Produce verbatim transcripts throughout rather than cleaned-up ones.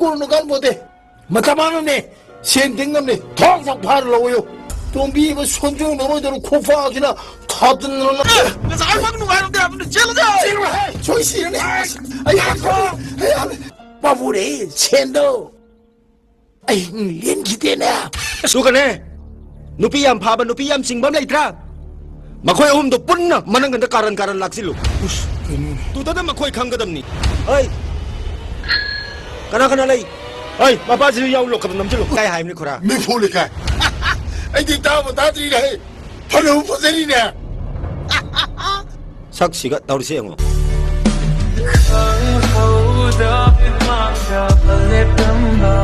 ꯀꯣꯟꯅ ꯀꯥꯟꯄꯣꯠꯇꯦ꯫ ꯃꯇꯝ ꯃꯥꯡꯅꯕꯅꯦ, ꯁꯦꯟ ꯇꯤꯡꯅꯕꯅꯦ, ꯊꯣꯡ ꯆꯥꯛ ꯐꯥꯔ ꯂꯧꯋꯣ꯫ ꯇꯣꯝꯕꯤꯕ ꯁꯣꯟꯖꯣꯡ ꯅꯃꯣꯏꯗꯧꯅ ꯈꯣꯡꯐꯥꯛꯁꯤꯅ ꯊꯥꯗꯅ ꯉꯁꯥꯏꯃꯛ ꯅꯨꯡꯉꯥꯏꯔꯝꯗꯦ ꯍꯥꯏꯕꯗꯨ ꯆꯦꯜꯂꯨꯗ! ꯆꯦꯜꯂꯨ ꯍꯦ! ꯁꯣꯏ ꯁꯤꯔꯅꯤ! ꯑꯩ ꯍꯥꯠꯈ꯭ꯔꯣ! ꯑꯩ ꯍꯥꯠꯂꯦ! ꯄꯥꯝꯃꯨꯔꯦ, ꯁꯦꯟꯗꯣ! ꯑꯩ ꯂꯦꯟꯈꯤꯗꯦꯅꯦ! ꯑꯗꯨꯒꯅꯦ, ꯅꯨꯄꯤ ꯌꯥꯝ ꯐꯥꯕ, ꯅꯨꯄꯤ ꯌꯥꯝ ꯆꯤꯡꯕ ꯑꯃ ꯂꯩꯇ꯭ꯔꯥ? ꯃꯈꯣꯏ ꯑꯍꯨꯝꯗꯣ ꯄꯨꯟꯅ ꯃꯅꯪꯒꯟꯗ ꯀꯥꯔꯟ ꯀꯥꯔꯟ ꯂꯥꯛꯁꯤꯜꯂꯨ꯫ ꯎꯁ, ꯀꯩꯅꯣꯅꯦ? ꯑꯗꯨꯗ ꯃꯈꯣꯏ ꯈꯪꯒꯗꯕꯅꯤ꯫ ꯍꯣꯏ, ꯀꯅꯥ ꯀꯅꯥ ꯂꯩ? ꯍꯣꯏ, ꯃꯄꯥꯁꯤꯁꯨ ꯌꯥꯎ ꯂꯣꯛꯀꯗ ꯅꯝꯁꯤꯜꯂꯨ꯫ ꯀꯥꯏ ꯍꯥꯏꯕꯅꯤ, ꯈꯨꯔꯥ? ꯃꯤꯐꯨ ꯂꯩꯀꯥꯏ꯫ ꯑꯩꯗꯤ ꯇꯥꯕꯨ ꯇꯥꯗ꯭ꯔꯤꯅꯦ꯫ ꯐꯅꯕꯨ ꯐꯖꯔꯤꯅꯦ꯫ ꯁꯛꯁꯤꯒ ꯇꯧꯔꯤꯁꯦ ꯌꯦꯡꯉꯣ꯫ ꯈꯪꯍꯧꯗ ꯃꯤꯠꯃꯥꯡꯗ ꯂꯦꯞꯂꯝꯕ,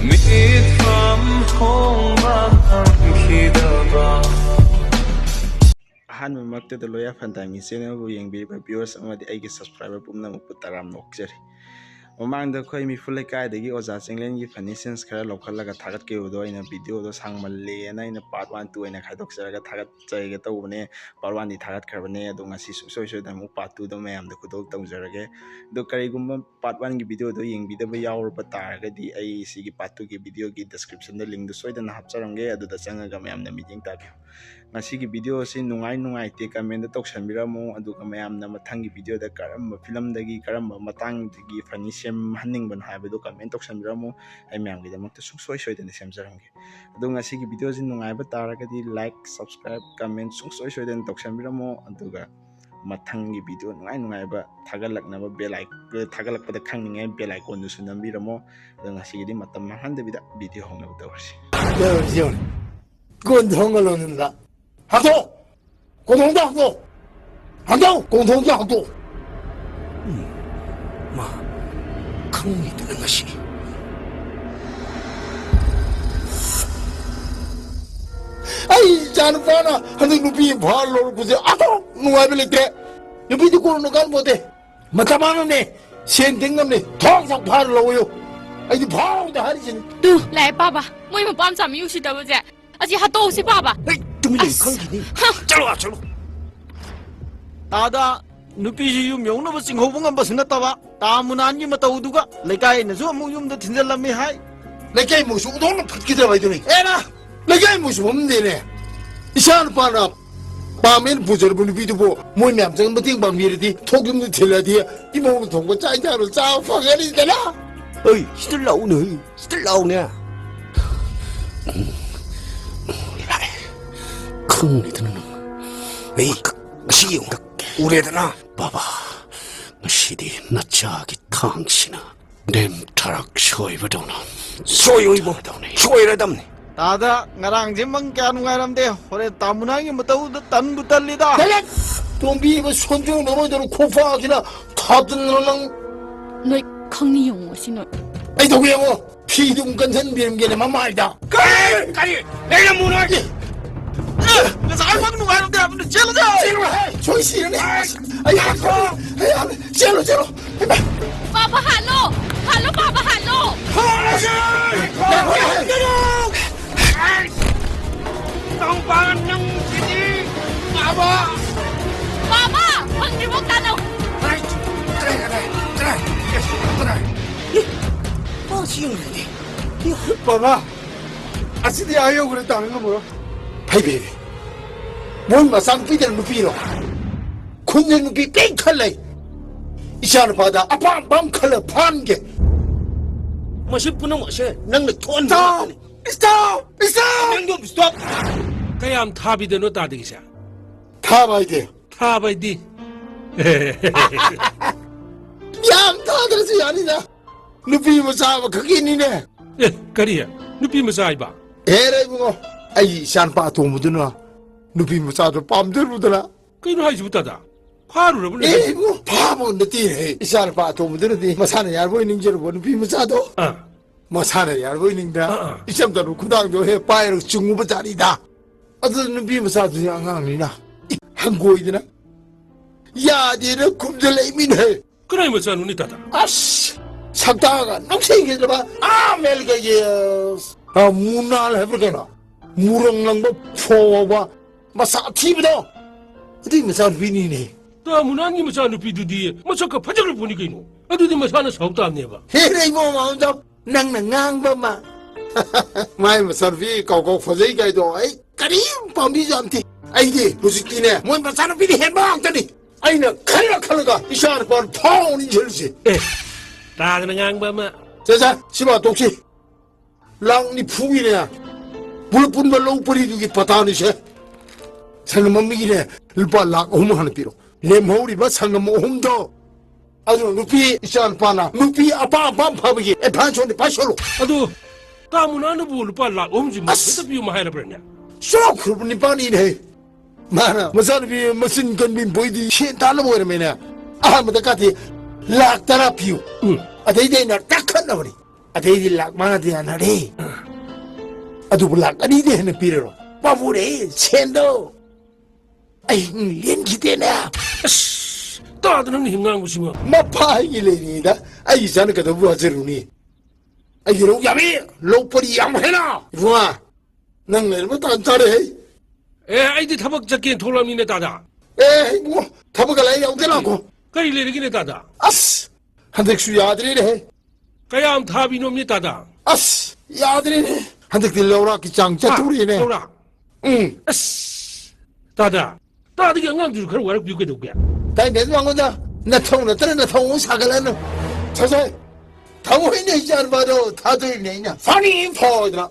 ꯃꯤꯠꯐꯝ ꯍꯣꯡꯕ ꯉꯝꯈꯤꯗꯕ꯫ ꯑꯍꯥꯟꯕꯃꯛꯇꯗ ꯂꯣꯌꯥ ꯐꯟꯇꯥꯏꯝꯒꯤ ꯆꯦꯅꯦꯜꯕꯨ ꯌꯦꯡꯕꯤꯔꯤꯕ viewers ꯑꯃꯗꯤ ꯑꯩꯒꯤ subscriber ꯄꯨꯝꯅꯃꯛꯄꯨ ꯇꯔꯥꯝꯅ ꯑꯣꯛꯆꯔꯤ꯫ ꯃꯃꯥꯡꯗ ꯑꯩꯈꯣꯏ ꯃꯤꯐꯨ ꯂꯩꯀꯥꯏꯗꯒꯤ ꯑꯣꯖꯥ ꯆꯤꯡꯂꯦꯟꯒꯤ funny scenes ꯈꯔ ꯂꯧꯈꯠꯂꯒ ꯊꯥꯒꯠꯈꯤꯕꯗꯣ ꯑꯩꯅ videoꯗꯣ ꯁꯥꯡꯃꯜꯂꯦꯅ ꯑꯩꯅ part one, two ꯑꯣꯏꯅ ꯈꯥꯏꯗꯣꯛꯆꯔꯒ ꯊꯥꯒꯠꯆꯒꯦ ꯇꯧꯕꯅꯦ꯫ Part oneꯗꯤ ꯊꯥꯒꯠꯈ꯭ꯔꯕꯅꯦ, ꯑꯗꯣ ꯉꯁꯤ ꯁꯨꯡꯁꯣꯏ ꯁꯣꯏꯗꯅ ꯑꯃꯨꯛ part twoꯗꯣ ꯃꯌꯥꯝꯗ ꯈꯨꯗꯣꯜ ꯇꯧꯖꯔꯒꯦ꯫ ꯑꯗꯣ ꯀꯔꯤꯒꯨꯝꯕ part oneꯒꯤ videoꯗꯣ ꯌꯦꯡꯕꯤꯗꯕ ꯌꯥꯎꯔꯕ ꯇꯥꯔꯒꯗꯤ ꯑꯩ ꯁꯤꯒꯤ part twoꯒꯤ videoꯒꯤ descriptionꯗ linkꯗꯨ ꯁꯣꯏꯗꯅ ꯍꯥꯞꯆꯔꯝꯒꯦ, ꯑꯗꯨꯗ ꯆꯪꯉꯒ ꯃꯌꯥꯝꯅ ꯃꯤꯠꯌꯦꯡ ꯇꯥꯕꯤꯌꯨ꯫ ꯉꯁꯤꯒꯤ video ꯑꯁꯤ ꯅꯨꯡꯉꯥꯏ ꯅꯨꯡꯉꯥꯏꯇꯦ commentꯗ ꯇꯧꯁꯟꯕꯤꯔꯝꯃꯨ, ꯑꯗꯨꯒ ꯃꯌꯥꯝꯅ ꯃꯊꯪꯒꯤ videoꯗ ꯀꯔꯝꯕ ꯐꯤꯂꯝꯗꯒꯤ ꯀꯔꯝꯕ ꯃꯇꯥꯡꯗꯒꯤ funny ꯁꯦꯝꯍꯟꯅꯤꯡꯕꯅꯣ ꯍꯥꯏꯕꯗꯨ comment ꯇꯧꯁꯟꯕꯤꯔꯝꯃꯨ, ꯑꯩ ꯃꯌꯥꯝꯒꯤꯗꯃꯛꯇ ꯁꯨꯡꯁꯣꯏ ꯁꯣꯏꯗꯅ ꯁꯦꯝꯖꯔꯝꯒꯦ꯫ ꯑꯗꯣ ꯉꯁꯤꯒꯤ videoꯁꯤ ꯅꯨꯡꯉꯥꯏꯕ ꯇꯥꯔꯒꯗꯤ like, subscribe, comment ꯁꯨꯡꯁꯣꯏ ꯁꯣꯏꯗꯅ ꯇꯧꯁꯟꯕꯤꯔꯝꯃꯣ, ꯑꯗꯨꯒ ꯃꯊꯪꯒꯤ video ꯅꯨꯡꯉꯥꯏ ꯅꯨꯡꯉꯥꯏꯕ ꯊꯥꯒꯠꯂꯛꯅꯕ bell icon, ꯊꯥꯒꯠꯂꯛꯄꯗ ꯈꯪꯅꯤꯡꯉꯥꯏ bell iconꯗꯨꯁꯨ ꯅꯝꯕꯤꯔꯝꯃꯣ꯫ ꯑꯗꯣ ꯉꯁꯤꯒꯤꯗꯤ ꯃꯇꯝ ꯃꯥꯡꯍꯟꯗꯕꯤꯗ video ꯍꯧꯅꯕ ꯇꯧꯔꯁꯤ꯫ ꯌꯧꯔꯦ, ꯌꯧꯔꯦ꯫ ꯀꯣꯟ ꯊꯣꯡꯒ ꯂꯣꯟꯁꯤꯟꯕ꯫ ꯍꯥꯡꯗꯣꯛꯑꯣ! ꯀꯣꯟꯊꯣꯡꯗ ꯍꯥꯡꯗꯣꯛꯑꯣ! ꯍꯥꯡꯗꯣꯛꯑꯣ! ꯀꯣꯟꯊꯣꯡꯗ ꯍꯥꯡꯗꯣꯛꯑꯣ! ꯎꯝ, ꯃꯥ ꯈꯪꯉꯤꯗꯅ ꯉꯁꯤ꯫ ꯑꯩ ꯏꯆꯥꯅꯨꯄꯥꯅ ꯍꯟꯗꯛ ꯅꯨꯄꯤ ꯑꯃ ꯐꯥꯔ ꯂꯧꯔꯛꯄꯁꯦ ꯑꯗꯨꯝ ꯅꯨꯡꯉꯥꯏꯕ ꯂꯩꯇ꯭ꯔꯦ꯫ ꯅꯨꯄꯤꯗꯤ ꯀꯣꯟꯅ ꯀꯥꯟꯄꯣꯠꯇꯦ꯫ ꯃꯇꯝ ꯃꯥꯡꯅꯕꯅꯦ, ꯁꯦꯟ ꯇꯤꯡꯅꯕꯅꯦ, ꯊꯣꯡ ꯆꯥꯛ ꯐꯥꯔ ꯂꯧꯋꯣ꯫ ꯑꯩꯗꯤ ꯐꯥꯎꯗ ꯍꯥꯏꯔꯤꯁꯤꯅꯤ꯫ ꯇꯨ, ꯂꯥꯏ ꯄꯥꯕ, ꯃꯣꯏ ꯃꯄꯥ ꯃꯆꯥ ꯃꯤ ꯎꯁꯤꯠꯇꯕꯁꯦ꯫ ꯑꯁꯤ ꯍꯥꯠꯇꯣꯛꯍꯧꯁꯤ ꯄꯥꯕ꯫ ꯍꯦ, ꯇꯨꯃꯤꯟ ꯂꯩꯌꯨ, ꯑꯁ꯫ ꯈꯪꯈꯤꯅꯤ꯫ ꯍ꯫ ꯆꯠꯂꯣ, ꯑꯥ, ꯆꯠꯂꯣ꯫ ꯑꯥꯗ ꯅꯨꯄꯤꯁꯤ ꯌꯨꯝ ꯌꯧꯅꯕ ꯆꯤꯡꯍꯧꯕ ꯉꯝꯕꯁꯨ ꯅꯠꯇꯕ, ꯇꯥ ꯃꯨꯅꯥꯟꯒꯤ ꯃꯇꯧꯗꯨꯒ ꯂꯩꯀꯥꯏꯅꯁꯨ ꯑꯃꯨꯛ ꯌꯨꯝꯗ ꯊꯤꯟꯖꯜꯂꯝꯃꯤ ꯍꯥꯏ꯫ ꯂꯩꯀꯥꯏ ꯃꯣꯏꯁꯨ ꯎꯗꯧꯅ ꯐꯠꯈꯤꯗꯕ ꯍꯥꯏꯗꯨꯅꯤ꯫ ꯑꯦꯔꯥ! ꯂꯩꯀꯥꯏ ꯃꯣꯏꯁꯨ ꯐꯝꯗꯦꯅꯦ꯫ ꯏꯆꯥ ꯅꯨꯄꯥꯅ ꯄꯥꯝꯃꯦꯅ ꯄꯨꯖꯔꯕ ꯅꯨꯄꯤꯗꯨꯕꯨ ꯃꯣꯏ ꯃꯌꯥꯝ ꯆꯪ ꯃꯇꯦꯡ ꯄꯥꯡꯕꯤꯔꯗꯤ, ꯊꯣꯛ ꯌꯨꯝꯗ ꯊꯤꯜꯂꯗꯤ ꯏꯃꯧꯅ ꯊꯣꯡꯕ ꯆꯥꯛ ꯏꯟꯖꯥꯡꯗꯣ ꯆꯥꯕ ꯐꯪꯒꯅꯤꯗꯅ꯫ ꯑꯩ ꯁꯤꯗ ꯂꯥꯛꯎꯅꯦ, ꯁꯤꯗ ꯂꯥꯛꯎꯅꯦ꯫ ꯈꯪꯅꯤꯗꯅ ꯅꯪ꯫ ꯑꯩ ꯉꯁꯤ ꯌꯦꯡꯉꯨ꯫ ꯎꯔꯦꯗꯅ? ꯕꯥꯕꯥ, ꯉꯁꯤꯗꯤ ꯅꯆꯥꯒꯤ ꯊꯥꯡꯁꯤꯅ ꯅꯦꯝ ꯊꯔꯥꯛ ꯁꯣꯏꯕꯗꯧꯅ ꯁꯣꯏꯔꯣꯏꯕꯣ꯫ ꯇꯧꯅꯤ꯫ ꯁꯣꯏꯔꯗꯝꯅꯤ꯫ ꯇꯥꯗ, ꯉꯔꯥꯡꯁꯦ ꯃꯪ ꯀꯌꯥ ꯅꯨꯡꯉꯥꯏꯔꯝꯗꯦ꯫ ꯍꯣꯔꯦꯟ ꯇꯥꯃꯨꯅꯥꯒꯤ ꯃꯇꯧꯗ ꯇꯟꯕꯨ ꯇꯜꯂꯤꯗ꯫ ꯇꯣꯝꯕꯤꯕ ꯁꯣꯟꯖꯣꯡ ꯅꯃꯣꯏꯗꯧꯅ ꯈꯣꯡꯐꯥꯁꯤꯅ ꯊꯥꯗꯅ ꯅꯪ꯫ ꯅꯣꯏ ꯈꯪꯅꯤ ꯌꯦꯡꯉꯣ ꯁꯤ ꯅꯣꯏ꯫ ꯑꯩ ꯇꯧꯒꯦ ꯌꯦꯡꯉꯣ꯫ ꯐꯤꯗꯨꯝ ꯀꯟꯁꯤꯟꯕꯤꯔꯝꯒꯦꯅꯦ ꯃꯃꯥꯏꯗ꯫ ꯀꯔꯤ? ꯀꯔꯤ? ꯂꯩꯔꯝꯃꯨ ꯅꯣꯏ꯫ ꯑꯦ, ꯉꯁꯥꯏ ꯃꯪ ꯅꯨꯡꯉꯥꯏꯔꯝꯗꯦ ꯍꯥꯏꯕꯗꯨ ꯆꯦꯜꯂꯨꯗ꯫ ꯆꯦꯜꯂꯨ, ꯍꯦ, ꯁꯣꯏ ꯁꯤꯔꯅꯤ꯫ ꯑꯩ ꯍꯥꯠꯈ꯭ꯔꯣ꯫ ꯑꯩ ꯍꯥꯠ-, ꯆꯦꯜꯂꯨ, ꯆꯦꯜꯂꯨ꯫ ꯄꯥꯕ ꯍꯥꯠꯂꯣ! ꯍꯥꯠꯂꯣ, ꯄꯥꯕ ꯍꯥꯠꯂꯣ! ꯍꯥꯠꯂꯁꯤ! ꯉꯥꯏꯈꯣ, ꯉꯥꯏꯈꯣ꯫ ꯅꯪ ꯄꯥ-, ꯅꯪ ꯁꯤꯗꯤ ꯄꯥꯕ! ꯄꯥꯕ! ꯐꯪꯗ꯭ꯔꯤꯕꯣ ꯇꯥꯅꯧ! ꯇꯔꯥꯏ, ꯇꯔꯥꯏ, ꯇꯔꯥꯏ, ꯇꯔꯥꯏ, ꯇꯔꯥꯏ꯫ ꯄꯥ ꯁꯤ ꯌꯦꯡꯉꯨꯅꯦ꯫ ꯕꯥꯕꯥ, ꯑꯁꯤꯗꯤ ꯑꯥ ꯌꯧꯈ꯭ꯔꯦ, ꯇꯥꯟꯅ ꯉꯝꯃꯔꯣꯏ꯫ ꯐꯩ, ꯐꯩ, ꯐꯩ꯫ ꯃꯣꯏ ꯃꯆꯥꯅꯨꯄꯤꯗ ꯅꯨꯄꯤꯔꯣ? ꯈꯨꯟꯗ ꯅꯨꯄꯤ ꯄꯤꯛ ꯊꯜꯂꯦ꯫ ꯏꯆꯥ ꯅꯨꯄꯥꯗ ꯑꯄꯥꯝ ꯑꯄꯥꯝ ꯈꯜꯂ ꯐꯥꯍꯟꯒꯦ꯫ ꯃꯁꯤ ꯄꯨꯝꯅꯃꯛꯁꯦ ꯅꯪꯅ ꯊꯣꯛꯍꯟꯕ ꯉꯥꯛꯇꯅꯤ꯫ Stop! Stop! Stop! ꯅꯪꯗꯣ stop! ꯀꯌꯥꯝ ꯊꯥꯕꯤꯗꯅꯣ ꯇꯥꯗꯒꯤꯁꯦ? ꯊꯥꯕ ꯍꯥꯏꯗꯤ? ꯊꯥꯕ ꯍꯥꯏꯗꯤ? ꯌꯥꯝ ꯊꯥꯗ꯭ꯔꯁꯨ ꯌꯥꯅꯤꯗ꯫ ꯅꯨꯄꯤ ꯃꯆꯥ ꯑꯃꯈꯛꯀꯤꯅꯤꯅꯦ꯫ ꯑꯦ, ꯀꯔꯤ? ꯅꯨꯄꯤ ꯃꯆꯥ ꯍꯥꯏꯕ? ꯑꯦꯔꯦ ꯏꯕꯨꯡꯉꯣ, ꯑꯩꯒꯤ ꯏꯆꯥꯅꯨꯄꯥ ꯑꯇꯣꯝꯕꯗꯨꯅ ꯅꯨꯄꯤ ꯃꯆꯥꯗꯣ ꯄꯥꯝꯖꯔꯨꯗꯅ꯫ ꯀꯩꯅꯣ ꯍꯥꯏꯁꯤꯕꯨ ꯇꯥꯗ? ꯐꯥꯔꯨꯔꯕꯅꯦ? ꯑꯦ ꯏꯕꯨꯡꯉꯣ, ꯐꯥꯕ ꯅꯠꯇꯦ꯫ ꯏꯆꯥꯅꯨꯄꯥ ꯑꯇꯣꯝꯕꯗꯨꯅꯗꯤ ꯃꯁꯥꯅ ꯌꯥꯔꯕꯣꯏ ꯅꯤꯡꯖꯔꯨꯕ ꯅꯨꯄꯤ ꯃꯆꯥꯗꯣ꯫ ꯑꯥ꯫ ꯃꯁꯥꯅ ꯌꯥꯔꯕꯣꯏ ꯅꯤꯡꯗ ꯑꯥ, ꯑꯥ꯫ ꯏꯆꯝ ꯆꯝꯕ ꯈꯨꯗꯥꯡꯗꯣ ꯍꯦꯛ ꯄꯥꯏꯔꯒ ꯆꯨꯡꯉꯨꯕ ꯖꯥꯠꯅꯤꯗ꯫ ꯑꯗꯨ ꯅꯨꯄꯤ ꯃꯆꯥꯗꯨꯗꯤ ꯑꯉꯥꯡꯅꯤꯅ ꯍꯪꯒꯣꯏꯗꯅ ꯌꯥꯗꯦꯅ ꯈꯨꯝꯖꯜꯂꯛꯏꯃꯤꯅꯦ꯫ ꯀꯅꯥꯏ ꯃꯆꯥꯅꯣꯅꯦ ꯇꯥꯗ? ꯑꯁ! ꯁꯛꯇꯥꯒ ꯅꯨꯡꯁꯤꯈꯤꯗ꯭ꯔꯕ ꯑꯥ ꯑꯃꯦꯔꯤꯀꯥꯒꯤ, ꯑ, ꯃꯨꯅꯥꯜ ꯍꯥꯏꯕ꯭ꯔꯥ ꯀꯩꯅꯣ? ꯃꯨꯔꯪ ꯂꯪꯕ ꯐꯣ ꯍꯧꯕ ꯃꯁꯥ ꯊꯤꯕꯗꯣ, ꯑꯗꯨꯏ ꯃꯆꯥꯅꯨꯄꯤꯅꯤꯅꯦ꯫ ꯇꯥ ꯃꯨꯅꯥꯟꯒꯤ ꯃꯆꯥꯅꯨꯄꯤꯗꯨꯗꯤ ꯃꯁꯛꯀ ꯐꯖꯈ꯭ꯔ ꯄꯣꯠꯅꯤ ꯀꯩꯅꯣ꯫ ꯑꯗꯨꯗꯤ ꯃꯁꯥꯅ ꯁꯥꯎ ꯇꯥꯕꯅꯦꯕ꯫ ꯍꯦꯔꯦ ꯏꯕꯣ ꯃꯥꯝꯗꯣ, ꯅꯪꯅ ꯉꯥꯡꯕ ꯑꯃ꯫ ꯃꯥꯏ ꯃꯆꯥꯅꯨꯄꯤ ꯀꯥꯎ ꯀꯥꯎ ꯐꯖꯩ ꯀꯥꯏꯗꯣ ꯑꯩ ꯀꯔꯤꯝ ꯄꯥꯝꯕꯤꯖꯕ ꯅꯠꯇꯦ꯫ ꯑꯩꯗꯤ ꯍꯧꯖꯤꯛꯇꯤꯅꯦ, ꯃꯣꯏ ꯃꯆꯥꯅꯨꯄꯤꯗꯤ ꯍꯦꯟꯕ ꯉꯥꯛꯇꯅꯤ꯫ ꯑꯩꯅ ꯈꯜꯂ ꯈꯜꯂꯒ ꯏꯆꯥ ꯅꯨꯄꯥ ꯐꯥꯎꯅꯤ ꯏꯟꯁꯤꯜꯂꯤꯁꯦ꯫ ꯑꯦ, ꯇꯥꯗꯅ ꯉꯥꯡꯕ ꯑꯃ꯫ ꯆꯦ, ꯆꯦ, ꯁꯤꯃ ꯇꯣꯛꯁꯤ꯫ ꯂꯥꯛ ꯅꯤꯐꯨꯒꯤꯅꯦ, ꯄꯨꯂꯞ ꯄꯨꯟꯕ ꯂꯧ ꯄꯔꯤꯗꯨꯒꯤ ꯄꯇꯥꯅꯤꯁꯦ꯫ ꯁꯪꯒꯝ ꯑꯃꯒꯤꯅꯦ, ꯂꯨꯄꯥ ꯂꯥꯛ ꯑꯍꯨꯝ ꯍꯥꯟꯅ ꯄꯤꯔꯣ꯫ ꯂꯦꯝꯍꯧꯔꯤꯕ ꯁꯪꯒꯝ ꯑꯍꯨꯝꯗꯣ, ꯑꯗꯨ ꯅꯨꯄꯤ ꯏꯆꯥ ꯅꯨꯄꯥꯅ ꯅꯨꯄꯤ ꯑꯄꯥꯝ ꯑꯄꯥꯝ ꯐꯕꯒꯤ advance ꯑꯣꯏꯅ ꯄꯥꯏꯁꯜꯂꯣ꯫ ꯑꯗꯨ ꯇꯥ ꯃꯨꯅꯥꯅꯕꯨ ꯂꯨꯄꯥ ꯂꯥꯛ ꯑꯍꯨꯝꯁꯤ ꯑꯁ! ꯃꯊꯟꯇ ꯄꯤꯌꯨ ꯍꯥꯏꯔꯕ꯭ꯔꯅꯦ? ꯆꯥꯎꯈ꯭ꯔꯕ ꯅꯤꯄꯥꯅꯤꯅꯦ꯫ ꯃꯥꯅ ꯃꯆꯥꯅꯨꯄꯤ ꯃꯆꯤꯟ ꯀꯟꯕꯤ ꯕꯣꯏꯗꯤ ꯁꯦꯟ ꯇꯥꯅꯕ ꯑꯣꯏꯔꯝꯃꯦꯅꯦ꯫ ꯑꯍꯥꯟꯕꯗ ꯀꯥꯇꯤ ꯂꯥꯛ ꯇꯔꯥ ꯄꯤꯌꯨ꯫ ꯎꯝ꯫ ꯑꯗꯩꯗꯤ ꯑꯩꯅ ꯀꯥꯈꯠꯅꯕꯅꯤ꯫ ꯑꯗꯩꯗꯤ ꯂꯥꯛ ꯃꯉꯥꯗꯤ ꯌꯥꯅꯔꯦ꯫ ꯑꯗꯨꯕꯨ ꯂꯥꯛ ꯑꯅꯤꯗꯤ ꯍꯦꯟꯅ ꯄꯤꯔꯔꯣꯏ꯫ ꯄꯥꯝꯃꯨꯔꯦ ꯁꯦꯟꯗꯣ꯫ ꯑꯩ ꯂꯦꯟꯈꯤꯗꯦꯅꯦ꯫ ꯑꯁ, ꯇꯥꯗ ꯅꯪꯅ ꯍꯤꯡ ꯉꯥꯡꯕꯁꯤꯃ꯫ ꯃꯄꯥꯒꯤ ꯂꯩꯔꯤꯉꯩꯗ ꯑꯩꯒꯤ ꯏꯆꯥꯅ ꯀꯩꯗꯧꯕ ꯍꯥꯏꯖꯔꯨꯅꯤ? ꯑꯩꯒꯤ ꯂꯧ ꯌꯥꯝꯃꯤ, ꯂꯧ ꯄꯔꯤ ꯌꯥꯝ ꯍꯦꯟꯅ꯫ ꯏꯕꯨꯡꯉꯣ, ꯅꯪ ꯂꯩꯔꯝꯕ ꯇꯥꯟ ꯆꯥꯔꯦꯍꯦ꯫ ꯑꯦ, ꯑꯩꯗꯤ ꯊꯕꯛ ꯆꯠꯀꯦꯅ ꯊꯣꯛꯂꯛꯑꯕꯅꯤꯅꯦ, ꯇꯥꯗ꯫ ꯑꯦ, ꯏꯕꯨꯡꯉꯣ, ꯊꯕꯛꯀ ꯂꯩ ꯌꯥꯎꯗꯦ ꯂꯥꯛꯈꯣ꯫ ꯀꯔꯤ ꯂꯩꯔꯒꯦꯅꯦ, ꯇꯥꯗ? ꯑꯁ, ꯍꯟꯗꯛꯁꯨ ꯌꯥꯗ꯭ꯔꯦꯅꯦꯍꯦ꯫ ꯀꯌꯥꯝ ꯊꯥꯕꯤꯅꯣꯝꯅꯦ, ꯇꯥꯗ? ꯑꯁ, ꯌꯥꯗ꯭ꯔꯦꯅꯦ꯫ ꯍꯟꯗꯛꯇꯤ ꯂꯧꯔꯥꯛꯀꯤ ꯆꯥꯡ ꯍꯥ? ꯆꯠꯇꯣꯔꯤꯅꯦ꯫ ꯂꯧꯔꯥꯛ? ꯎꯝ꯫ ꯑꯁ, ꯇꯥꯗ, ꯇꯥꯗꯒꯤ ꯑꯉꯥꯡꯗꯨꯁꯨ ꯈꯔ ꯋꯥꯔꯛꯄꯤꯌꯨ ꯀꯩꯗꯧꯒꯦ? ꯇꯥꯏꯅꯦ ꯃꯉꯣꯟꯗ ꯅꯊꯧ ꯅꯠꯇꯅ ꯅꯊꯧ ꯑꯃꯨꯛ ꯁꯥꯒꯠꯂꯅꯨ꯫ ꯁꯦ, ꯁꯦ, ꯊꯑꯣꯏꯅ ꯏꯆꯥ ꯅꯨꯄꯥꯗꯣ ꯊꯥꯗꯣꯛꯏꯕꯅꯦ ꯑꯩꯅ꯫ ꯐꯅꯤ ꯐꯥꯎꯗꯅ꯫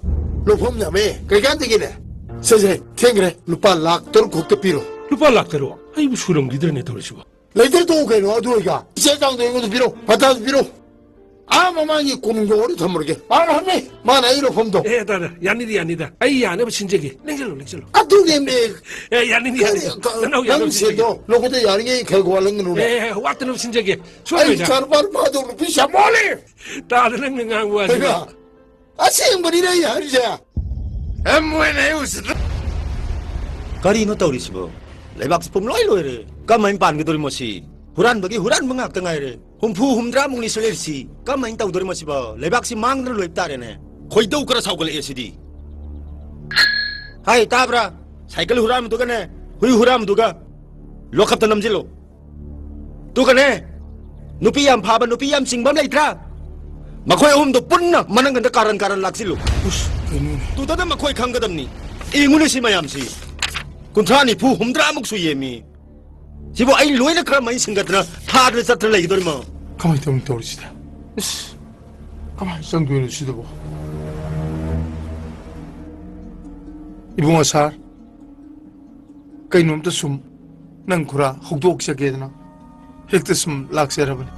ꯂꯧꯐꯝ ꯌꯥꯝꯃꯦ꯫ ꯀꯩꯀꯥꯟꯗꯒꯤꯅꯦ? ꯁꯦ, ꯁꯦ, ꯊꯦꯡꯈ꯭ꯔꯦ꯫ ꯂꯨꯄꯥ ꯂꯥꯛ ꯇꯔꯨꯛ ꯈꯛꯇ ꯄꯤꯔꯣ꯫ ꯂꯨꯄꯥ ꯂꯥꯛ ꯇꯔꯨꯛ? ꯑꯩꯕꯨ ꯁꯨꯔꯝꯈꯤꯗ꯭ꯔꯅꯦ ꯇꯧꯔꯤꯁꯤꯕꯣ? ꯂꯩꯇ꯭ꯔ ꯇꯣꯛꯎ ꯀꯩꯅꯣ, ꯑꯗꯨ ꯑꯣꯏꯒ꯫ ꯏꯆꯦ ꯑꯦꯀꯥꯎꯟꯗꯣ ꯑꯩꯉꯣꯟꯗ ꯄꯤꯔꯣ, ꯄꯇꯥꯁꯨ ꯄꯤꯔꯣ꯫ ꯑꯥ ꯃꯃꯥꯡꯒꯤ ꯀꯣꯅꯨꯡꯗ ꯑꯣꯔꯗꯔ ꯊꯝꯃꯨꯔꯒꯦ꯫ ꯃꯥꯅ ꯍꯪꯉꯦ, ꯃꯥꯅ ꯑꯩ ꯂꯧꯐꯝꯗꯣ꯫ ꯑꯦ, ꯇꯥꯗ, ꯌꯥꯅꯤꯗ, ꯌꯥꯅꯤꯗ꯫ ꯑꯩ ꯌꯥꯅꯕ ꯁꯤꯟꯖꯒꯦ꯫ ꯂꯦꯡꯁꯜꯂꯣ, ꯂꯦꯡꯁꯜꯂꯣ꯫ ꯑꯗꯨꯅꯦꯃꯦ꯫ ꯑꯦ, ꯌꯥꯅꯤꯗ, ꯀꯔꯤ, ꯌꯥꯅꯤꯗ꯫ ꯀ-, ꯅꯅꯥꯎ ꯌꯥꯅꯕ ꯅꯪ ꯁꯤꯟꯖꯒꯦ꯫ ꯁꯦꯟꯗꯣ ꯂꯧꯕꯗ ꯌꯥꯔꯤꯉꯩ ꯈꯔ ꯋꯥꯠꯍꯟꯒꯅꯨꯅꯦ꯫ ꯑꯦ, ꯋꯥꯠꯇꯅꯕ ꯁꯤꯟꯖꯒꯦ꯫ ꯑꯩ ꯁꯣꯏꯔꯣꯏꯗ꯫ ꯏꯆꯥ ꯅꯨꯄꯥ ꯅꯨꯄꯥꯗꯣ ꯅꯨꯄꯤ ꯌꯥꯝ ꯃꯣꯜꯂꯦ꯫ ꯇꯥꯗ ꯅꯪꯅ ꯉꯥꯡꯕ ꯋꯥꯁꯤꯗꯤ꯫ ꯍꯩꯃꯥ, ꯑꯁꯦꯡꯕꯅꯤꯅꯦ ꯑꯩ ꯍꯥꯏꯔꯤꯁꯦ꯫ ꯑꯦꯝ ꯑꯣꯏꯅ ꯑꯩ ꯎꯁꯤꯠꯇ-, ꯀꯔꯤꯅꯣ ꯇꯧꯔꯤꯁꯤꯕꯣ? ꯂꯩꯕꯥꯛꯁꯤ ꯄꯨꯝꯂꯣꯏ ꯂꯣꯏꯔꯦ꯫ ꯀꯃꯥꯏꯅ ꯄꯥꯟꯒꯗꯧꯔꯤꯃꯣ ꯁꯤ? ꯍꯨꯔꯥꯟꯕꯒꯤ ꯍꯨꯔꯥꯟꯕ ꯉꯥꯛꯇ ꯉꯥꯏꯔꯦ꯫ ꯍꯨꯝꯐꯨ ꯍꯨꯝꯗ꯭ꯔꯥꯃꯨꯛꯅꯤ ꯁꯤꯂꯩꯔꯤꯁꯤ꯫ ꯀꯃꯥꯏꯅ ꯇꯧꯗꯣꯔꯤꯃꯣ ꯁꯤꯕꯣ? ꯂꯩꯕꯥꯛꯁꯤ ꯃꯥꯡꯗꯅ ꯂꯣꯏꯕ ꯇꯥꯔꯦꯅꯦ꯫ ꯈꯣꯏꯗꯧ ꯈꯔ ꯁꯥꯎꯒꯠꯂꯛꯑꯦ ꯁꯤꯗꯤ꯫ ꯍꯥꯏ, ꯇꯥꯕ꯭ꯔꯥ? ꯁꯥꯏꯀꯜ ꯍꯨꯔꯥꯟꯕꯗꯨꯒꯅꯦ, ꯍꯨꯏ ꯍꯨꯔꯥꯟꯕꯗꯨꯒ ꯂꯣꯀꯞꯇ ꯅꯝꯁꯤꯜꯂꯣ꯫ ꯑꯗꯨꯒꯅꯦ, ꯅꯨꯄꯤ ꯌꯥꯝ ꯐꯥꯕ, ꯅꯨꯄꯤ ꯌꯥꯝ ꯆꯤꯡꯕ ꯑꯃ ꯂꯩꯇ꯭ꯔꯥ? ꯃꯈꯣꯏ ꯑꯍꯨꯝꯗꯣ ꯄꯨꯟꯅ ꯃꯅꯪꯒꯟꯗ ꯀꯥꯔꯟ ꯀꯥꯔꯟ ꯂꯥꯛꯁꯤꯜꯂꯨ꯫ ꯎꯁ, ꯀꯩꯅꯣꯅꯦ? ꯑꯗꯨꯗ ꯃꯈꯣꯏ ꯈꯪꯒꯗꯕꯅꯤ꯫ ꯌꯦꯡꯉꯨꯅꯦ ꯁꯤ ꯃꯌꯥꯝꯁꯤ꯫ ꯀꯨꯟꯊ꯭ꯔꯥ, ꯅꯤꯐꯨ, ꯍꯨꯝꯗ꯭ꯔꯥꯃꯨꯛ ꯁꯨꯏꯌꯦꯃꯤ꯫ ꯁꯤꯕꯨ ꯑꯩ ꯂꯣꯏꯅ ꯈꯔ ꯃꯩ ꯁꯤꯡꯒꯠꯇꯅ ꯊꯥꯗꯅ ꯆꯠꯇꯅ ꯂꯩꯒꯗꯧꯔꯤꯃꯣ? ꯀꯃꯥꯏꯅ ꯇꯧꯅꯤ ꯇꯧꯔꯤꯁꯤꯗ? ꯏꯁ, ꯀꯃꯥꯏꯅ ꯆꯪꯗꯣꯏꯅꯣ ꯁꯤꯗꯕꯣ? ꯏꯕꯨꯡꯉꯣ ꯁꯥꯔ, ꯀꯩꯅꯣꯝꯇ ꯁꯨꯝ ꯅꯪ ꯈꯨꯔꯥ ꯍꯧꯗꯣꯛꯆꯒꯦꯗꯅ ꯍꯦꯛꯇ ꯁꯨꯝ ꯂꯥꯛꯆꯔꯕꯅꯤ꯫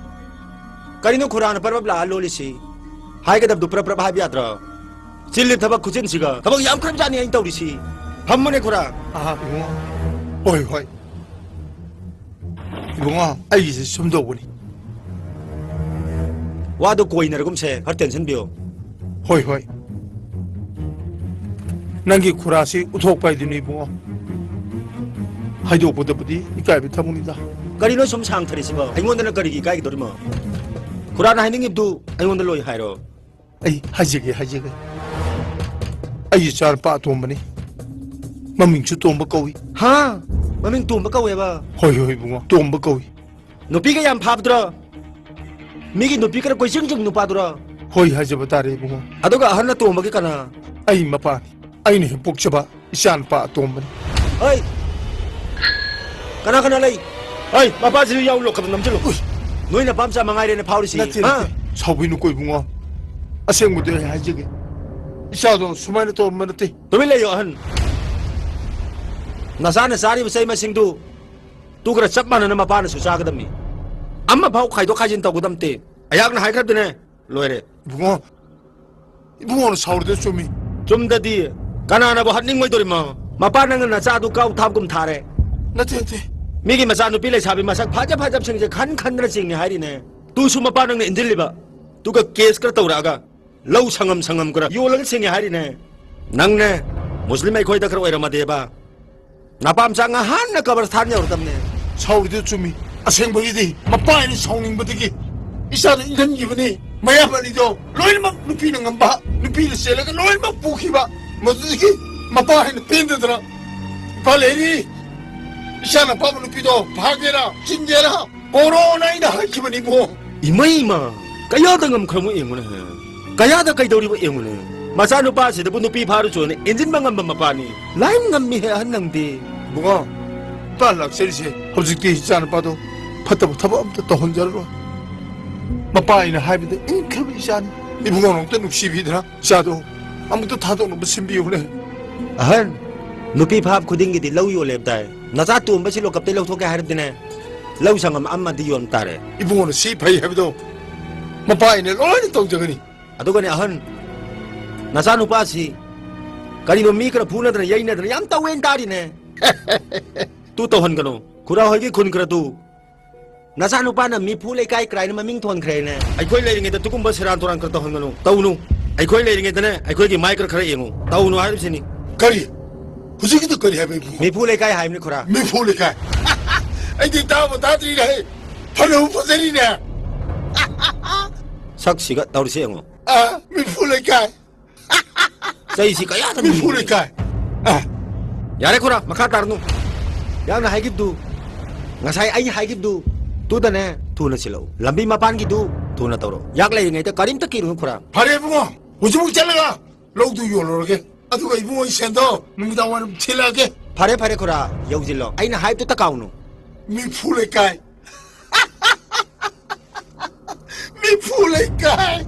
ꯀꯔꯤꯅꯣ ꯈꯨꯔꯥꯅ ꯄꯔꯞ ꯂꯥꯛꯑ ꯂꯣꯜꯂꯤꯁꯤ? ꯍꯥꯏꯒꯗꯕꯗꯨ ꯄꯔꯞ ꯄꯔꯞ ꯍꯥꯏꯕ ꯌꯥꯗ꯭ꯔꯣ? ꯆꯤꯜꯂꯤ ꯊꯕꯛ ꯈꯨꯆꯤꯟꯁꯤꯒ꯫ ꯊꯕꯛ ꯌꯥꯝꯈ꯭ꯔꯕꯖꯥꯠꯅꯤ ꯑꯩꯅ ꯇꯧꯔꯤꯁꯤ꯫ ꯐꯝꯃꯨꯅꯦ ꯈꯨꯔꯥ꯫ ꯑꯍꯥ, ꯏꯕꯨꯡꯉꯣ꯫ ꯍꯣꯏ, ꯍꯣꯏ꯫ ꯏꯕꯨꯡꯉꯣ, ꯑꯩꯒꯤꯁꯦ ꯁꯨꯝ ꯇꯧꯕꯅꯤ꯫ ꯋꯥꯗꯣ ꯀꯣꯏꯅꯔꯒꯨꯝꯁꯦ, ꯈꯔ ꯇꯦꯟꯁꯤꯟꯕꯤꯌꯣ꯫ ꯍꯣꯏ, ꯍꯣꯏ꯫ ꯅꯪꯒꯤ ꯈꯨꯔꯥꯁꯤ ꯎꯠꯊꯣꯛꯄ ꯍꯥꯏꯗꯨꯅꯤ ꯏꯕꯨꯡꯉꯣ꯫ ꯍꯥꯏꯗꯣꯛꯄꯗꯕꯨꯗꯤ ꯏꯀꯥꯏꯕ ꯊꯕꯛꯅꯤꯗ꯫ ꯀꯔꯤꯅꯣ ꯁꯨꯝ ꯁꯥꯡꯊꯔꯤꯁꯤꯕꯣ? ꯑꯩꯉꯣꯟꯗꯅ ꯀꯔꯤꯒꯤ ꯏꯀꯥꯏꯒꯗꯧꯔꯤꯃꯣ? ꯈꯨꯔꯥꯅ ꯍꯥꯏꯅꯤꯡꯉꯤꯕꯗꯨ ꯑꯩꯉꯣꯟꯗ ꯂꯣꯏ ꯍꯥꯏꯔꯣ꯫ ꯑꯩ ꯍꯥꯏꯖꯒꯦ, ꯍꯥꯏꯖꯒꯦ꯫ ꯑꯩꯒꯤ ꯏꯆꯥꯅꯨꯄꯥ ꯑꯇꯣꯝꯕꯅꯤ꯫ ꯃꯃꯤꯡꯁꯨ ꯇꯣꯝꯕ ꯀꯧꯏ꯫ ꯍꯥ? ꯃꯃꯤꯡ ꯇꯣꯝꯕ ꯀꯧꯋꯦꯕ? ꯍꯣꯏ, ꯍꯣꯏ, ꯏꯕꯨꯡꯉꯣ, ꯇꯣꯝꯕ ꯀꯧꯏ꯫ ꯅꯨꯄꯤꯒ ꯌꯥꯝ ꯐꯥꯕꯗꯨꯔꯣ? ꯃꯤꯒꯤ ꯅꯨꯄꯤ ꯈꯔ ꯀꯣꯏꯆꯤꯡ ꯆꯤꯡ ꯅꯨꯄꯥꯗꯨꯔꯣ? ꯍꯣꯏ ꯍꯥꯏꯖꯕ ꯇꯥꯔꯦ, ꯏꯕꯨꯡꯉꯣ꯫ ꯑꯗꯨꯒ ꯑꯍꯟ ꯑꯇꯣꯝꯕꯒꯤ ꯀꯅꯥ? ꯑꯩ ꯃꯄꯥꯅꯤ꯫ ꯑꯩꯅ ꯍꯦꯛ ꯄꯣꯛꯆꯕ ꯏꯆꯥ ꯅꯨꯄꯥ ꯑꯇꯣꯝꯕꯅꯤ꯫ ꯍꯣꯏ! ꯀꯅꯥ ꯀꯅꯥ ꯂꯩ? ꯍꯣꯏ, ꯃꯄꯥꯁꯤꯁꯨ ꯌꯥꯎ, ꯂꯣꯛꯈꯠꯇ ꯅꯝꯁꯤꯜꯂꯨ꯫ ꯎꯏ! ꯅꯣꯏ ꯅꯄꯥꯝꯆꯥ ꯃꯉꯥꯏꯔꯦꯅꯦ ꯐꯥꯎꯔꯤꯁꯤ, ꯅꯠꯇꯦ, ꯍꯥ? ꯅꯠꯇꯦ꯫ ꯁꯥꯎꯕꯤꯅꯨꯀꯣ ꯏꯕꯨꯡꯉꯣ꯫ ꯑꯁꯦꯡꯕꯗꯤ ꯑꯩ ꯍꯥꯏꯖꯒꯦ꯫ ꯏꯆꯥꯗꯣ ꯁꯨꯃꯥꯏꯅ ꯇꯧꯔꯝꯕ ꯅꯠꯇꯦ꯫ ꯇꯨꯃꯤꯟ ꯂꯩꯌꯣ, ꯑꯍꯟ꯫ ꯅꯆꯥꯅ ꯆꯥꯔꯤꯕ ꯆꯩ ꯃꯁꯤꯡꯗꯨ ꯇꯨꯒꯔ ꯆꯞ ꯃꯥꯟꯅꯅ ꯃꯄꯥꯅꯁꯨ ꯆꯥꯒꯗꯕꯅꯤ꯫ ꯑꯃꯐꯥꯎ ꯈꯥꯏꯗꯣꯛ ꯈꯥꯏꯖꯤꯟ ꯇꯧꯒꯗꯕ ꯅꯠꯇꯦ꯫ ꯑꯩꯍꯥꯛꯅ ꯍꯥꯏꯈ꯭ꯔꯕꯗꯨꯅꯦ, ꯂꯣꯏꯔꯦ꯫ ꯏꯕꯨꯡꯉꯣ, ꯏꯕꯨꯡꯉꯣꯅ ꯁꯥꯎꯔꯤꯗꯣ ꯆꯨꯝꯃꯤ꯫ ꯆꯨꯝꯗꯗꯤ ꯀꯅꯥꯅꯕꯨ ꯍꯥꯠꯅꯤꯡꯉꯣꯏꯗꯧꯔꯤꯃꯣ? ꯃꯄꯥ ꯅꯪꯅ ꯅꯆꯥꯗꯨ ꯀꯥꯎ ꯊꯥꯕꯒꯨꯝ ꯊꯥꯔꯦ꯫ ꯅꯠꯇꯦ, ꯅꯠꯇꯦ꯫ ꯃꯤꯒꯤ ꯃꯆꯥ ꯅꯨꯄꯤ ꯂꯩꯁꯥꯕꯤ ꯃꯁꯛ ꯐꯖ ꯐꯖꯕꯁꯤꯡꯁꯦ ꯈꯟ ꯈꯟꯗꯅ ꯆꯤꯡꯉꯦ ꯍꯥꯏꯔꯤꯅꯦ꯫ ꯇꯨꯁꯨ ꯃꯄꯥ ꯅꯪꯅ ꯏꯟꯁꯤꯜꯂꯤꯕ꯫ ꯇꯨꯒ ꯀꯦꯁ ꯈꯔ ꯇꯧꯔꯛꯑꯒ ꯂꯧ ꯁꯪꯉꯝ ꯁꯪꯉꯝ ꯈꯔ ꯌꯣꯜꯂꯒ ꯆꯤꯡꯉꯦ ꯍꯥꯏꯔꯤꯅꯦ꯫ ꯅꯪꯅꯦ, ꯃꯨꯁꯂꯤꯝ ꯑꯩꯈꯣꯏꯗ ꯈꯔ ꯑꯣꯏꯔꯝꯃꯗꯤꯕ꯫ ꯅꯄꯥꯝꯆꯥ ꯉꯍꯥꯟꯅ ꯀꯕꯔꯁꯊꯥꯟ ꯌꯧꯔꯗꯕꯅꯦ꯫ ꯁꯥꯎꯔꯤꯗꯨ ꯆꯨꯝꯃꯤ꯫ ꯑꯁꯦꯡꯕꯒꯤꯗꯤ ꯃꯄꯥ ꯍꯥꯏꯅ ꯁꯥꯎꯅꯤꯡꯕꯗꯒꯤ ꯏꯆꯥꯗꯨ ꯏꯟꯍꯟꯈꯤꯕꯅꯤ꯫ ꯃꯌꯥꯝ ꯑꯅꯤꯗꯣ ꯂꯣꯏꯅꯃꯛ ꯅꯨꯄꯤꯅ ꯉꯝꯕ, ꯅꯨꯄꯤꯅ ꯆꯦꯜꯂꯒ ꯂꯣꯏꯅꯃꯛ ꯄꯨꯈꯤꯕ꯫ ꯃꯗꯨꯗꯒꯤ ꯃꯄꯥ ꯍꯥꯏꯅ ꯄꯦꯟꯗꯗꯅ ꯏꯝꯐꯥꯜ ꯂꯩꯔꯤ꯫ ꯏꯆꯥꯅ ꯑꯄꯥꯝꯕ ꯅꯨꯄꯤꯗꯣ ꯐꯥꯒꯦꯔꯥ, ꯆꯤꯟꯒꯦꯔꯥ, ꯀꯣꯔꯣꯅꯥ ꯑꯩꯅ ꯍꯥꯏꯈꯤꯕꯅꯤ ꯏꯕꯨꯡꯉꯣ꯫ ꯏꯃꯩꯃ! ꯀꯌꯥꯗ ꯉꯝꯈ꯭ꯔꯕ ꯌꯦꯡꯉꯨꯅꯦ꯫ ꯀꯌꯥꯗ ꯀꯩꯗꯧꯔꯤꯕ ꯌꯦꯡꯉꯨꯅꯦ꯫ ꯃꯆꯥꯅꯨꯄꯥꯁꯤꯗꯕꯨ ꯅꯨꯄꯤ ꯐꯥꯔꯨꯆꯣꯅ ꯏꯟꯖꯤꯟꯕ ꯉꯝꯕ ꯃꯄꯥꯅꯤ꯫ ꯂꯥꯏ ꯉꯝꯃꯤꯍꯦ ꯑꯍꯟ ꯅꯪꯗꯤ꯫ ꯏꯕꯨꯡꯉꯣ, ꯏꯄꯥ ꯂꯥꯛꯆꯔꯤꯁꯦ ꯍꯧꯖꯤꯛꯇꯤ ꯏꯆꯥꯅꯨꯄꯥꯗꯣ ꯐꯠꯇꯕ ꯊꯕꯛ ꯑꯝꯇ ꯇꯧꯍꯟꯖꯔꯔꯣꯏ꯫ ꯃꯄꯥ ꯑꯩꯅ ꯍꯥꯏꯕꯗ ꯏꯟꯈ꯭ꯔꯕ ꯏꯆꯥꯅꯤ꯫ ꯏꯕꯨꯡꯉꯣ ꯑꯝꯇ ꯅꯨꯡꯁꯤꯕꯤꯗꯅ ꯏꯆꯥꯗꯣ ꯑꯃꯨꯛꯇ ꯊꯥꯗꯣꯛꯅꯕ ꯁꯤꯟꯕꯤꯌꯨꯅꯦ꯫ ꯑꯍꯟ, ꯅꯨꯄꯤ ꯐꯥꯕ ꯈꯨꯗꯤꯡꯒꯤꯗꯤ ꯂꯧ ꯌꯣꯜꯂꯦꯕꯗꯥꯏ꯫ ꯅꯆꯥ ꯇꯣꯝꯕꯁꯤ ꯂꯣꯀꯞꯇꯩ ꯂꯧꯊꯣꯛꯀꯦ ꯍꯥꯏꯔꯕꯗꯤꯅꯦ, ꯂꯧ ꯁꯪꯉꯝ ꯑꯃꯗꯤ ꯌꯣꯟ ꯇꯥꯔꯦ꯫ ꯏꯕꯨꯡꯉꯣꯅ ꯁꯤ ꯐꯩ ꯍꯥꯏꯕꯗꯣ ꯃꯄꯥ ꯑꯩꯅ ꯂꯣꯏꯅ ꯇꯧꯖꯒꯅꯤ꯫ ꯑꯗꯨꯒꯅꯦ ꯑꯍꯟ, ꯅꯆꯥꯅꯨꯄꯥꯁꯤ ꯀꯔꯤꯅꯣ ꯃꯤ ꯈꯔ ꯐꯨꯅꯗꯅ ꯌꯩꯅꯗꯅ ꯌꯥꯝ ꯇꯧꯋꯦꯅ ꯇꯥꯔꯤꯅꯦ꯫ ꯇꯨ ꯇꯧꯍꯟꯒꯅꯨ꯫ ꯈꯨꯔꯥ ꯍꯣꯏꯒꯤ ꯈꯨꯟ ꯈꯔ ꯇꯨ ꯅꯆꯥꯅꯨꯄꯥꯅ ꯃꯤꯐꯨ ꯂꯩꯀꯥꯏ ꯀꯥꯏꯅ ꯃꯃꯤꯡ ꯊꯣꯟꯈ꯭ꯔꯦꯅꯦ꯫ ꯑꯩꯈꯣꯏ ꯂꯩꯔꯤꯉꯩꯗ ꯇꯨꯒꯨꯝꯕ ꯁꯦꯔꯥꯟ ꯇꯨꯔꯥꯟ ꯈꯔ ꯇꯧꯍꯟꯒꯅꯨ꯫ ꯇꯧꯅꯨ꯫ ꯑꯩꯈꯣꯏ ꯂꯩꯔꯤꯉꯩꯗꯅꯦ ꯑꯩꯈꯣꯏꯒꯤ ꯃꯥꯏ ꯈꯔ ꯈꯔ ꯌꯦꯡꯉꯨ꯫ ꯇꯧꯅꯨ ꯍꯥꯏꯔꯤꯕꯁꯤꯅꯤ꯫ ꯀꯔꯤ? ꯍꯧꯖꯤꯛꯀꯤꯗꯨ ꯀꯔꯤ ꯍꯥꯏꯕ ꯏꯕꯨꯡꯉꯣ? ꯃꯤꯐꯨ ꯂꯩꯀꯥꯏ ꯍꯥꯏꯕꯅꯤ ꯈꯨꯔꯥ꯫ ꯃꯤꯐꯨ ꯂꯩꯀꯥꯏ? ꯑꯩꯗꯤ ꯇꯥꯕ ꯇꯥꯗ꯭ꯔꯤꯅꯦ꯫ ꯐꯅꯕꯨ ꯐꯖꯔꯤꯅꯦ꯫ ꯁꯛꯁꯤꯒ ꯇꯧꯔꯤꯁꯦ ꯌꯦꯡꯉꯣ꯫ ꯑ, ꯃꯤꯐꯨ ꯂꯩꯀꯥꯏ꯫ ꯆꯩꯁꯤ ꯀꯌꯥꯗ ꯃꯤꯐꯨ ꯂꯩꯀꯥꯏ꯫ ꯑ, ꯌꯥꯔꯦ ꯈꯨꯔꯥ, ꯃꯈꯥ ꯇꯥꯔꯅꯨ꯫ ꯌꯥꯝꯅ ꯍꯥꯏꯈꯤꯕꯗꯨ, ꯉꯁꯥꯏ ꯑꯩ ꯍꯥꯏꯈꯤꯕꯗꯨ, ꯇꯨꯗꯅꯦ ꯊꯨꯅ ꯁꯤꯜꯂꯛꯎ꯫ ꯂꯝꯕꯤ ꯃꯄꯥꯟꯒꯤꯗꯨ ꯊꯨꯅ ꯇꯧꯔꯛꯎ꯫ ꯌꯥꯛ ꯂꯩꯔꯤꯉꯩꯗ ꯀꯔꯤꯝꯇ ꯀꯤꯔꯨꯅꯨ ꯈꯨꯔꯥ꯫ ꯐꯔꯦ ꯏꯕꯨꯡꯉꯣ, ꯍꯧꯖꯤꯛꯃꯛ ꯆꯠꯂꯒ ꯂꯧꯗꯨ ꯌꯣꯜꯂꯨꯔꯒꯦ꯫ ꯑꯗꯨꯒ ꯏꯕꯨꯡꯉꯣ ꯑꯩ ꯁꯦꯟꯗꯣ ꯅꯨꯃꯤꯗꯥꯡ ꯋꯥꯏꯔꯝ ꯊꯤꯜꯂꯛꯑꯒꯦ꯫ ꯐꯔꯦ, ꯐꯔꯦ ꯈꯨꯔꯥ, ꯌꯧꯁꯤꯜꯂꯣ꯫ ꯑꯩꯅ ꯍꯥꯏꯕꯗꯨ ꯇꯀꯥꯎꯅꯨ꯫ ꯃꯤꯐꯨ ꯂꯩꯀꯥꯏ꯫ ꯃꯤꯐꯨ ꯂꯩꯀꯥꯏ꯫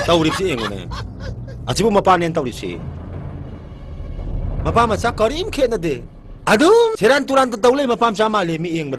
ꯇꯧꯔꯤꯕꯁꯤ ꯌꯦꯡꯉꯨꯅꯦ꯫ ꯑꯁꯤꯕꯨ ꯃꯄꯥꯅꯦꯅ ꯇꯧꯔꯤꯁꯤ꯫ ꯃꯄꯥ ꯃꯆꯥ ꯀꯔꯤꯝ ꯈꯦꯠꯅꯗꯦ꯫ ꯑꯗꯨꯝ ꯁꯦꯔꯥꯟ ꯇꯨꯔꯥꯟꯇ ꯇꯧ ꯂꯩ ꯃꯄꯥ ꯃꯆꯥ ꯃꯥꯜꯂꯦ ꯃꯤ ꯌꯦꯡꯕꯗ꯫